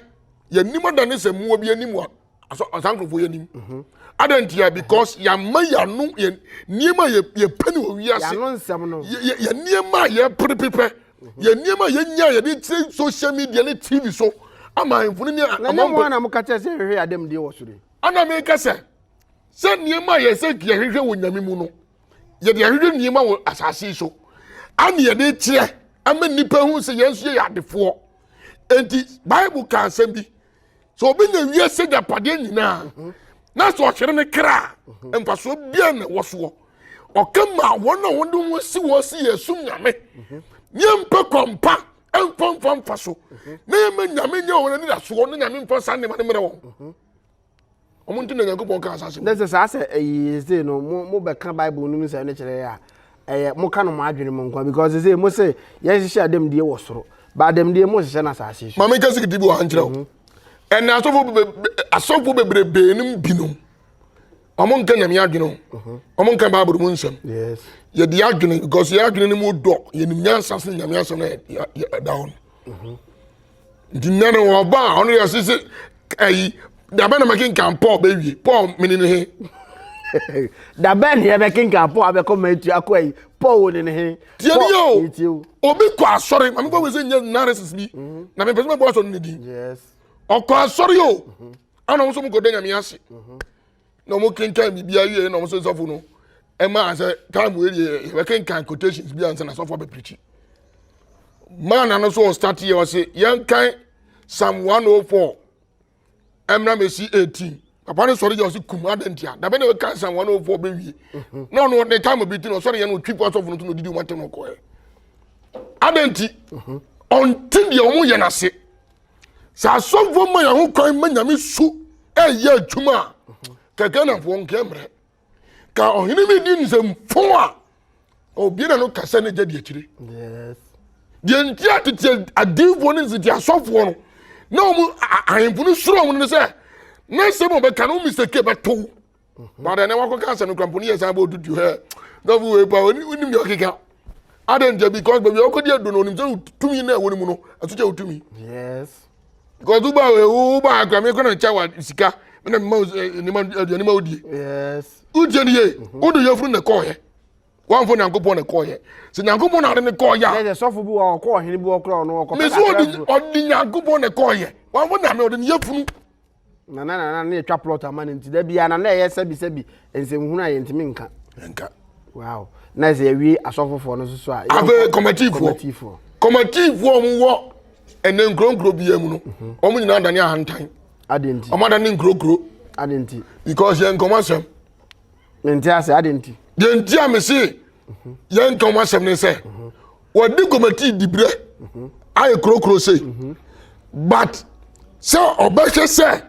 B: yɛnim adane sɛ mmoa bi anim wɔ asɔ ɔsan nkurɔfoɔ yɛ anim. Mhm. Adan ntia because yɛama yɛano yɛ nneɛma yɛ yɛpɛ ne wɔ wiase.
A: Yɛano nsɛm no.
B: Yɛ yɛ nneɛma a yɛpere pepɛ. Yɛ nneɛma a yɛnya a yɛde kyerɛ social media ne TV so ama ahemfo no ne
A: Na nyɛ mo ara na moka kyerɛ sɛ yɛhwehwɛ ademudeɛ wɔ soro yi.
B: Ana meka sɛ sɛ nneɛma a yɛsɛ yɛhwehwɛ wɔ nyame mu no yɛde ahwehwɛ nneɛma wɔ asase yi so ana yɛde kyerɛ ama nnipa hu sɛ yɛn nso yɛyɛ adefoɔ. Enti Bible ka asɛm bi sɛ obi nya wiase agyapadeɛ nyinaa mhm. na sɛ ɔhwere ne kra mhm. mfasoɔ biara na ɛwɔ soɔ ɔka ma wɔn a wɔde wɔn si wɔn si yɛ sum nyame mhm. yɛmpɛ kwampa mfa mfa mfa so na yɛma nyame nyɛ wɔn anidasoɔ na nyame mfa saa nneɛma no mmerɛ wɔn wɔn nti na nyankopɔn ka asase
A: mu. sɛ saa sɛ ɛyi sɛ no mo mo bɛka bible no mu sɛ ɛno kyerɛ yɛ a ɛyɛ mo ka no mo adwene mu nkwa because sɛ mo sɛ yɛhyehyɛ adamdie wɔ soro ba adamdie mo hyehyɛ no asase
B: so. Maame nka sikiti bi wɔ ha nkyerɛ wo mhm. ɛnna asɔfo asɔfo bebrebe no binom wɔn nka nyame adwene o mhm. wɔn nka bible mu nsɛm yɛde adwene because yɛ adwene no mu dɔ yɛnim nyansa sene nyame asɛm na ɛda hɔ no mhm. nti nnɛ no ɔba a ɔno yɛ sese ayi dabɛ na mɛkenkan paul bɛwie paul mene ne he
A: dabɛ ne yɛbɛkenkan paul abɛkɔ ma atu akɔ ayi paul wɔ ne ne he
B: tie ne yɛ o obi kɔ asɔre maame kɔ wei sɛ nyɛ analysis bi mhm. na mepɛ sɛ mɛbɔ asɔre ne din ɔkɔ asɔre o mhm. ana ɔmo nso mo kɔ da nyame ase mhm. na ɔmo kenkan biribi awie na ɔmo sɛ sɔfo no ɛma sɛ time wei deɛ yɛbɛkenkan quotations bi ansa na sɔfo abɛpirikyi maa na no so ɔstart yɛ ɔse yɛnkan psalm 104 ɛmra mɛsi 18 papa no sɔre yɛ ɔse kum adantia dabe na ɛka psalm 104 bɛwie mhm. na ɔno ne time bi ti na ɔsɔre yɛ no ɔtwi pa sɔfo no to na ɔdidi ɔmo atɛm ɔkɔɛ adanti mhm. ɔnte deɛ ɔmo yɛ n'ase sɛ asɔfoɔ ma yɛn ho kwan ma nyame su ɛyɛ adwuma a ka ghanafoɔ nkɛ mmerɛ ka ɔhene bi di nsɛmfo a obie na no kasa ne gya di akyire deɛ nti a tete adiifoɔ ne nsete asɔfoɔ no na wɔn ahemfo no suro wɔn no sɛ na nsɛm a wɔbɛka no wɔn mistake bɛtow But ɛnɛ wakɔka asɛm no kora mpo ne yɛ san bɔ otutu hɛ dɔfo wei pa onim deɛ ɔkeka adɛn ntia because baabi a ɔkɔdi adu no onim sɛ tumi na ɛwɔ ne mu no ɛso kyɛ wotumi
A: yes
B: because woba woba akora me kɔ na kyɛ wa sika me na mema nneɛma aduane ma wodie
A: yes
B: wotie ne yie wode yɛfunu na ɛkɔɔyɛ. Wɔnfo Nyankopɔn na ɛkɔɔyɛ. Sɛ Nyankopɔn na ade ne kɔɔyɛ a.
A: Sɛ sɔfo bi wɔ ɔkɔ ɔhene bi wɔ koraa ɔno ɔkɔ.
B: Mesi ɔde ɔde Nyankopɔn na ɛkɔɔyɛ. Wɔnfo Nyame ɔde ne yafunu.
A: Nana nana ne yɛtwa plot ama no nti da biara na na ɛyɛ sɛbi sɛbi nsɛmhunu a yɛntumi nka.
B: Nka.
A: Wow. Na ɛsɛ yɛwie asɔfofoɔ no soso a.
B: Afei kɔmatifoɔ. Kɔmatifoɔ. Kɔmatifoɔ wɔn wɔ ɛnɛ nkuro nkuro biara mu no mhm. wɔn nyinaa dane ahantan.
A: Adi nti.
B: Wɔn adane nkuro nkuro.
A: Adi nti.
B: Because yɛn nkɔmɔ asɛm.
A: Nti ase adi nti.
B: Deɛ nti a mese yɛn nkɔmɔ asɛm ne sɛ wɔde kɔmati dibrɛ ayɛ kurokuro sei but sɛ ɔbɛhwɛ sɛ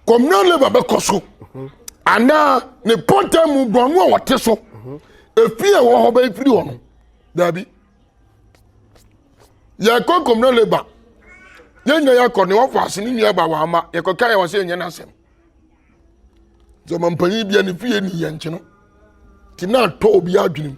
B: communal labour bɛkɔ so anaa ne pɔtɛ mu borɔno a wɔte so efi a ɛwɔ hɔ bɛfiri hɔ no daabi yɛkɔ communal labour yɛn nyinaa yɛakɔ ne wɔfa ase ne nua ba wɔn ama yɛkɔka yɛ wɔ sɛ yɛnyɛ n'asɛm. Sɛ ɔmampanyin bia ne fie ni yɛn nkye no nti na atɔ obi adwene mu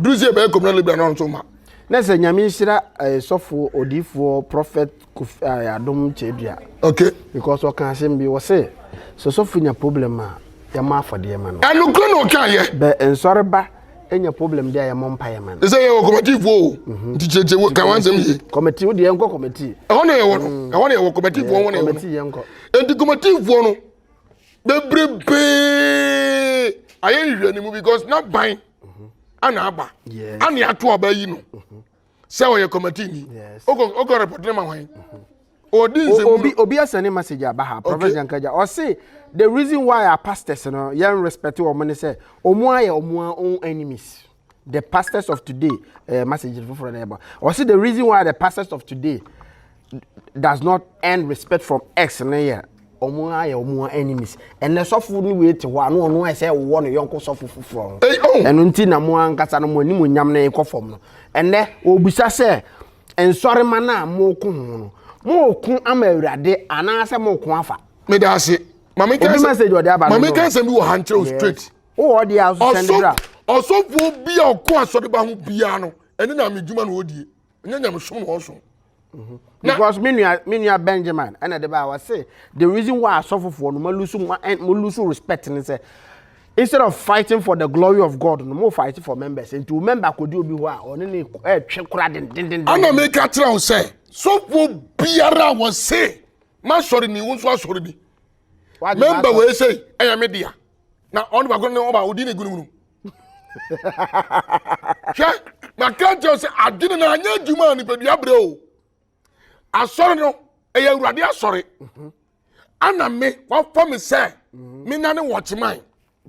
B: duru sɛ yɛbɛyɛ communal labor na ɔnso ma.
A: Na sɛ nyame nhyira eh, sɔfo odiifoɔ prophet Kofi eh, Adom Kyedua.
B: Okay.
A: Because ɔka asɛm bi wɔ se sɛ sɔfo nya problem a yɛmmɔ afɔdeɛ ma no.
B: Ɛnokorɛ na ɔka yɛ.
A: Bɛ nsɔre ba nya problem deɛ a yɛmmɔ mpaeɛ ma no.
B: Sɛ yɛwɔ kɔmɛtifoɔ o mhm. nti kyerɛkyerɛ ka wansɛm yie.
A: Kɔmɛti wo deɛ yɛnkɔ kɔmɛti.
B: Ɛhɔ na yɛwɔ no mm. ɛhɔ na yɛwɔ kɔmɛtifoɔ hɔ na yɛwɔ no.
A: Kɔmɛti yɛnkɔ.
B: Enti kɔmɛtifoɔ no bebrebee ayɛ nhwehwɛnimu because na ban mhm. ana aba ana ato aba yi no mhm. sɛ ɔyɛ kɔmɛti ni okɔ okɔ report ne ma hwan ɔdi nsɛm
A: obi obi asɛne message aba ha prophet Jankaja ɔse the reason why our pastors no yɛn respect wɔn ne sɛ wɔn ayɛ wɔn own enemies the pastors of today eh, message foforɔ na ɛbɔ ɔse the reason why the pastors of today does not earn respect from ex ne yɛ wɔn ayɛ wɔn enemies ɛnɛ sɔfo ne wei te hɔ a na ɔno ayɛ sɛ wɔwɔ ne yɔnko sɔfo foforɔ ho oh. ɛno nti na mo ankasa no mo anim onyam no ekɔ fam no ɛnɛ wɔbisa sɛ nsɔrema no a moko ho no moko ama awurade anaasɛ moko afa.
B: meda ase maame
A: kan sɛ
B: maame kan sɛ bi wɔ ha nkyerɛ o straight.
A: Wowɔ ɔdeɛ a so sɛnde bra.
B: Ɔsɔfoɔ bi a ɔkɔ asɔreba ho biara no, ɛne na adwuma na ɔdie. Ɛnyɛ nyamesom na ɔsom.
A: Mhm. Because me nua me nua Benjamin ɛna de ba wɔse the reason why asɔfofoɔ no mo lose mo mo lose respect ne sɛ instead of fighting for the glory of God no mo fight for members nti wo member kɔdi obi hɔ a ɔne ne ɛtwe kora dendendenden.
B: Ana meka kyerɛ wo sɛ sɔfoɔ biara a wɔse masɔre ni wo nso asɔre bi member wei sei ɛyɛ me dea. na ɔno baako ne ɔba odi ne gunugunu hwɛ maka kyerɛ sɛ adwene no anyɛ adwuma a nipadua brɛ o asɔre no ɛyɛ awurade asɔre mhm. ana me wafa me sɛ mhm. me nane wɔkyeman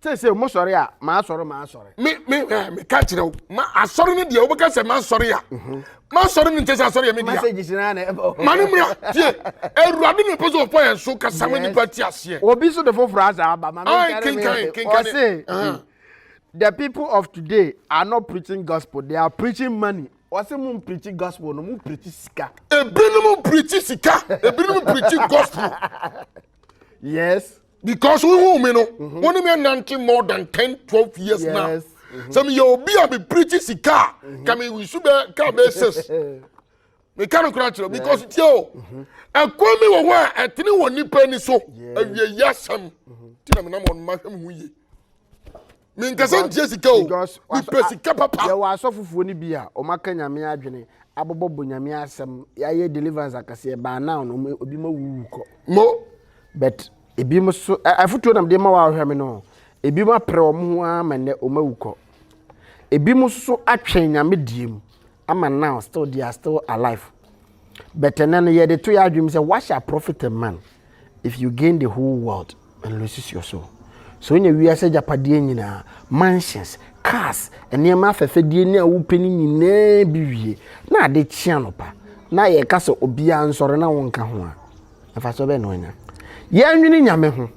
A: sɛ sɛ mo sɔre a maa sɔre maa sɔre.
B: me me ɛ me ka kyerɛ wo ma asɔre no deɛ wobɛka sɛ ma sɔre a mhm. Ma sɔre no nkyɛ sɛ asɔre yɛ me dea.
A: Messages na na ɛbɔ.
B: Ma no mmra tie. Awurade na ɛpɛ sɛ ɔfa yɛn so kasa ma nipa ti aseɛ.
A: Obi so de foforɔ asa aba ma
B: me nkyɛn me.
A: Ɔse the people of today are not preaching gospel they are preaching money. Ɔse mo preaching gospel no mo preaching sika.
B: Ebinom preaching sika ebinom preaching gospel.
A: Yes.
B: Because wohu me no mhm. wo ne me anante more than 10 12 years yes. now mhm. sɛ meyɛ obi a mepreachi sika a mhm. ka mewisu bɛ ka bɛ sis meka no kora kyerɛ because tie o ɛkwan mi wɔ hɔ a ɛtene wɔ nipa ani so awie yi asɛm nti na menam ɔno mahwɛ me ho yie menkasa ntie sika o mepɛ sika papa
A: yɛwɔ asɔfofoɔ no bi a ɔmaka nyame adwene abobɔbɔ nyame asɛm yɛayɛ deliverance akɛseɛ baa now no obi ma wuwu kɔ
B: mo
A: But ebinom so afotuo na mede ma wo a wohwɛ me no ebinom apere wɔn ho ara ma nnɛ wɔn awu kɔ ebinom nso atwɛn nyame die mu ama now still they are still alive but ɛnɛ no yɛde to yɛ adwene sɛ what shall profit a man if you gain the whole world and loses your soul so wonya wiase agyapadeɛ nyinaa mansions cars nneɛma afɛfɛdeɛ ne a wopɛ no nyinaa bi wie na ade kye anɔpa na yɛka sɛ obiara nsɔre na wonka ho a Mfasoɔ bɛn na wanya? Yɛnwene Nyame ho.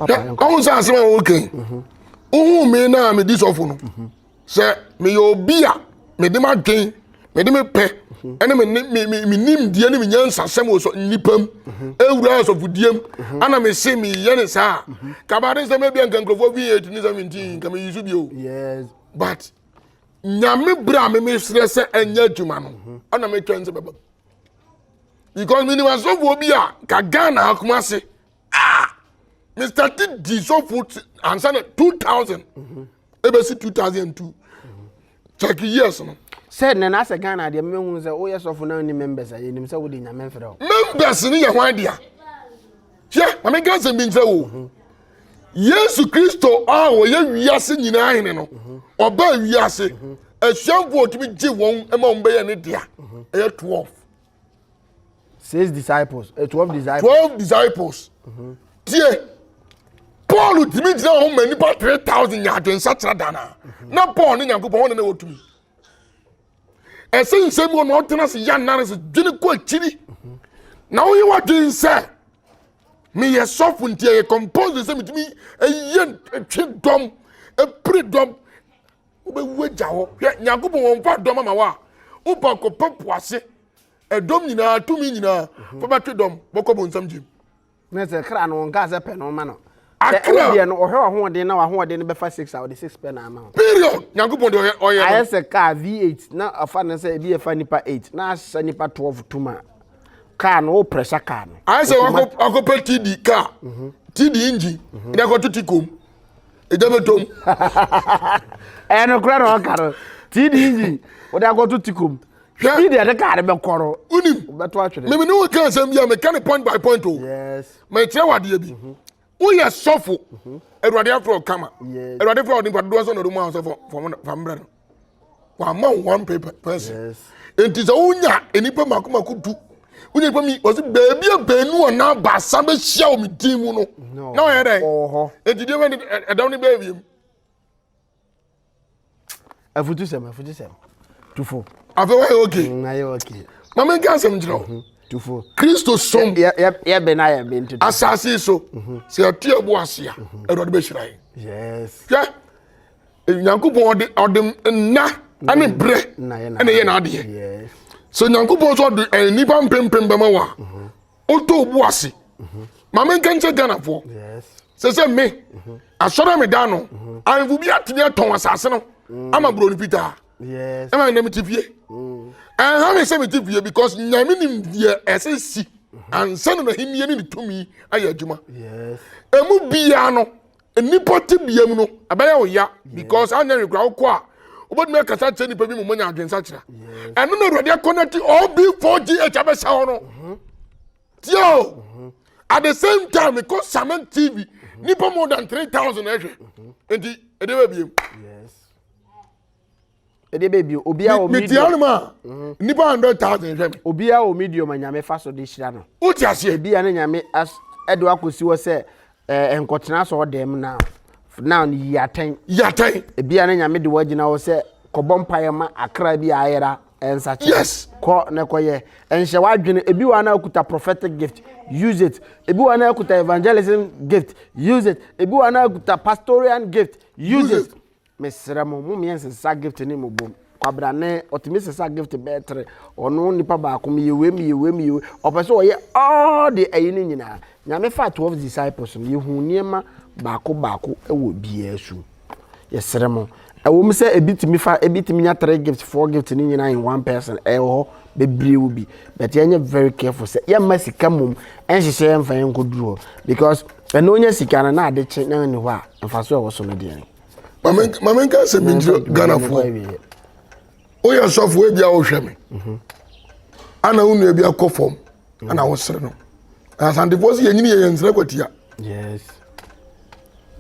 B: Ɔhu sɛ asɛm a wɔka yi, mhm. wohu me na medi sɔfo no mhm. sɛ meyɛ obi a mede m'adwen mede me pɛ mhm. ɛne me nimdeɛ ne me nyansasɛm wɔ nnipa mu ɛwura asɔfodie mu ana mese meyɛ ne saa kabade sɛ mabia nka nkurɔfoɔ bi 8 ne 17 nka meyi so bio but nyame berɛ a memesrɛ sɛ ɛnyɛ adwuma no ɛna metwɛn sɛ bɛba because menim asɔfoɔ bi a ka ghana akoma ase ah mr ti di sɔfo ansa na 2000 mhm. Ebesi 2002. Check years no.
A: Sɛ nnɛ na asɛ Ghana deɛ mmɛhu sɛ woyɛ sɔfo na wonni members a yɛnim sɛ wode nyame mfrɛ wo.
B: Members no yɛ hwan dea? Hwɛ, ma menka nsɛm bi nkyerɛ wo. Mhm. Yesu Kristo a ɔyɛ wiase nyinaa hene no, mhm. ɔbaa wiase. Mhm. Asuafoɔ a ɔtumi gye wɔn ma wɔn bɛyɛ ne dea ɛyɛ 12.
A: Six disciples, 12 disciples.
B: 12 disciples. Tie, Paul tumi gyina hɔ ma nipa 3000 nya adwensakyera da na. Na Paul ne Nyankopɔn wɔn na ɛwɔ tumi. Ɛsɛ nsɛm bi wɔ na ɔtena ase yɛ analysis dwene kɔ akyiri. Na woyɛ w'adwene sɛ meyɛ sɔfo nti ɛyɛ compulsory sɛ metumi ɛyɛ twe dɔm, ɛpere dɔm. Wobɛwu agya hɔ. Hwɛ, Nyankopɔn wɔmfa dɔm ama wo a, wopa kɔpɛ po ase. Ɛdɔm nyinaa, tumi nyinaa, fa bɛtwe dɔm, bɔkɔ bonsam gyem.
A: Na sɛ kra no wɔnkaa sɛ pɛ no ma no. Sɛ wo deɛ no ɔhwɛ w'ahoɔden na w'ahoɔden no bɛfa six a ɔde six pɛ na ama wo.
B: Period. Nyankopɔn deɛ ɔyɛ ɔyɛ no.
A: Ayɛ sɛ kaa V8 na ɔfa no sɛ ebi ɛfa nipa eight na ahyɛ nipa 12 tum a kaa no wo pressure kaa no.
B: Ayɛ sɛ wakɔ wakɔpɛ TD kaa TD engine ɛde akɔto ti kom ɛgya bɛtɔm.
A: Ɛyɛ nokorɛ na ɔka no TD engine wode akɔto ti kom.
B: Hwɛ.
A: Speed yɛde kaa no bɛkɔ no.
B: Wonim.
A: Wobɛto atwene.
B: Meme ne wo ka asɛm bi a meka ne point by point o.
A: Yes.
B: Mekyerɛ wo adeɛ bi. Mhm. Woyɛ sɔfo. Mhm. Awurade afrɛ wo kama.
A: Yes.
B: Awurade frɛ wo nipa dodoɔ sɛ na ɔde mu ahosɛ fa mbrɛ no. Wama wo one paper person.
A: Yes.
B: Enti sɛ wonya nnipa mako mako du wonya nipa mi wɔsi beebi a beenu anaa baasa bɛhyia wɔ me din mu no. Na ɔyɛ dɛ. Enti deɛ bɛ ɛdɔm no bɛyɛ wiem.
A: Afutusɛm, afutusɛm. Tufo.
B: Afei wayɛ okay.
A: Ayɛ okay.
B: Maame nka asɛm nkyerɛ wo.
A: Tufo.
B: Kristo som.
A: Yɛ yɛ yɛ bɛ na yɛ bɛ ntutu.
B: Asase yi so. Sɛ yɛte ɛbo ase a, Awurade bɛhyira yɛn.
A: Yes.
B: Hwɛ, Nyankopɔn ɔde ɔde nna ɛne berɛ ɛna ɛyɛ n'adeɛ.
A: Yes.
B: Sɛ Nyankopɔn nso ɔde nnipa mpempem bɛma wo a, wotɔ obu ase. Maame nka nkyɛ Ghanafoɔ. Sɛ sɛ me asɔre a meda no ahemfo bi atumi atɔn asase no ama buroni fitaa ɛma ɛnɛ mete fie ɛnha me sɛ mete fie because nyame nim deɛ ɛsɛ si ansa na n'ahennie ne ne tumi ayɛ adwuma ɛmu biara no nnipa te bia mu no ɛbɛyɛ wo ya because anyɛ hwee koraa wokɔ a wobɛtumi akasa kyerɛ nnipa bi mu manya adwensakyera ɛno na awurade akɔnɛte ob4gh abɛhyɛ hɔ no tie o at the same time mekɔ samen tv nipa more than 3000 ɛhwɛ nti ɛdeɛ bɛ biem
A: ɛdeɛ bɛ bio obiara wɔ
B: medium metia no ma mhm. nipa 100000 hwɛ me
A: obiara wɔ medium a nyame fa so de hyira no
B: wote aseɛ
A: ebia ne nyame ɛde wakɔsi hɔ sɛ ɛɛ nkɔtena sɛ ɔdɛm now now no yi atɛn
B: yi atɛn
A: ebia ne nyame de wagyina hɔ sɛ kɔbɔ mpaeɛ ma akra bi a ayera nsakyera.
B: Yes.
A: Kɔ na kɔyɛ. Nhyɛ w'adwene. Ebi wɔ na akuta prophetic gift. Use it. Ebi wɔ na akuta evangelism gift. Use it. Ebi wɔ na akuta pastoral gift. Use, Use it. Mesrɛ mo, mo mmea nsesa gift ne mo bom. Kwabrane, ɔtumi sesa gift bɛyɛ tere. Ɔno nipa baako, meyɛ wei, meyɛ wei, meyɛ wei. Ɔpɛ sɛ ɔyɛ all the ɛyi no nyinaa. Nyame faa 12 disciples no, yɛhu nneɛma baako baako wɔ biara su. Yɛsrɛ mo. Ɛwom sɛ ebi tumi fa, ebi tumi nya three gift, four gift ne nyinaa in one person, ɛwɔ hɔ, bebree wɔ bi. But yɛnyɛ very careful sɛ yɛmma sika mmom ɛnhyehyɛ yɛn mfa yɛn nkɔduru hɔ. Because ɛna onya sika no na ade kye na ɛnni hɔ a, mfaso a ɛwɔ so no deɛ.
B: Maame nka sɛ menkyerɛ Ghanafoɔ. Woyɛ sɔfo ebi a wohwɛ me. Mhm. Ana wo nua bi akɔ fam ana wosere no. Asantefoɔ sɛ yɛnyini yɛ yɛn nsrɛ kwatia.
A: Yes.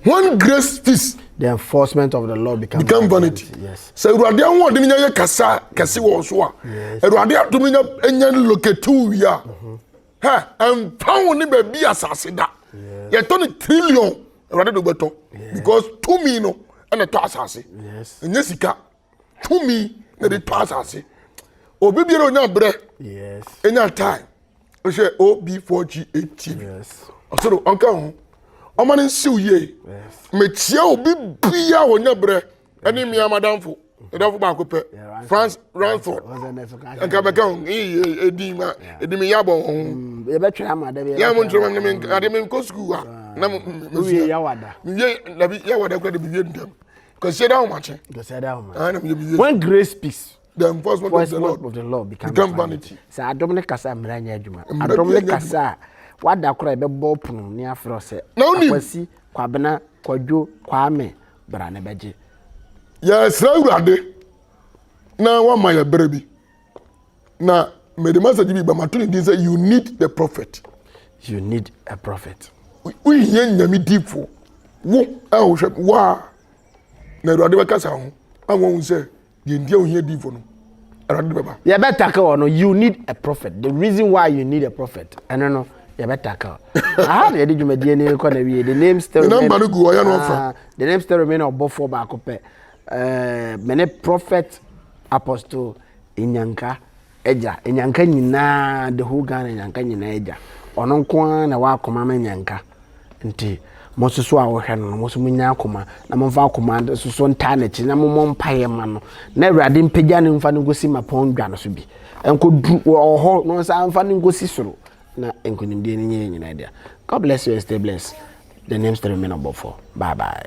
B: When grace cease.
A: The enforcement of the law become,
B: become vanity.
A: Yes.
B: Sɛ Awurade ahoɔden nya yɛ kasa kɛse wɔ so a, Awurade adom nya nya locate wie a, hɛ ɛmfa wo ne baabi asase da. Yɛtɔ no trillion Awurade de wobɛtɔ because tumi no ɛna ɛtɔ asase. Ɛnyɛ sika. Tumi na de tɔ asase. Obi biara onya brɛ. Enya time. Wohwɛ OB4GH TV. Ɔsoro ɔnka ho. Ɔma no nsiw yie. Mekyia obi bia a ɔnya berɛ ɛne mmea madamfo. Madamfo baako pɛ. France Ransford. Nka bɛka ho. Edi ma edi me yabɔ ho.
A: Yɛbɛtwerɛ ama da bi.
B: Yɛ mo ntwerɛ ma me ade me nkɔ sukuu a. Na mo
A: wie yawada.
B: Mewie dabi yawada kura de mewie ntɛm. Kwasi da ahomakye.
A: Kwasi da ahomakye. When grace speaks.
B: The enforcement of the law,
A: of the law become,
B: become vanity.
A: Sɛ adom ne kasa mmara nyɛ adwuma. Adom ne kasa a wada kora ɛbɛbɔ pono ne afrɛ sɛ Akwasi, Kwabena, Kwadwo, Kwame bra ne bɛgye.
B: Yɛsrɛ Awurade na wama yɛ berɛ bi na mede message bi ba mato ne din sɛ you need the prophet.
A: You need a prophet.
B: Wohia nyame difoɔ wo a wohwɛ wo a na Awurade bɛkasa ho a wɔn sɛ deɛ nti a wohia difoɔ no Awurade de bɛba.
A: Yɛbɛ tackle wɔ no you need a prophet the reason why you need a prophet ɛno no yɛbɛ tackle aha na yɛde dwumadie no kɔ na wie the name still
B: remain namba no gu ɔyɛ no ɔfa
A: ah, the name still remain ɔbɔfoɔ baako pɛ ɛɛ mene prophet apostle Nyanka agya Nyanka nyinaa the whole Ghana Nyanka nyinaa agya ɔno nko ara na ɛwɔ akoma ma Nyanka nti mo nso so a wɔhwɛ no no mo nso monya akoma na momfa akoma nso so ntaa n'akyi na mommɔ mpaeɛ ma no na Awurade mpagya no mfa no nkɔsi mapɔn dwa no so bi nkɔduru wɔ hɔ na ɔnsa mfa no nkɔsi soro na nkonimdie no nyɛ yɛn nyinaa dea. God bless you and stay blessed. The name still remain Ɔbɔfoɔ. Bye bye.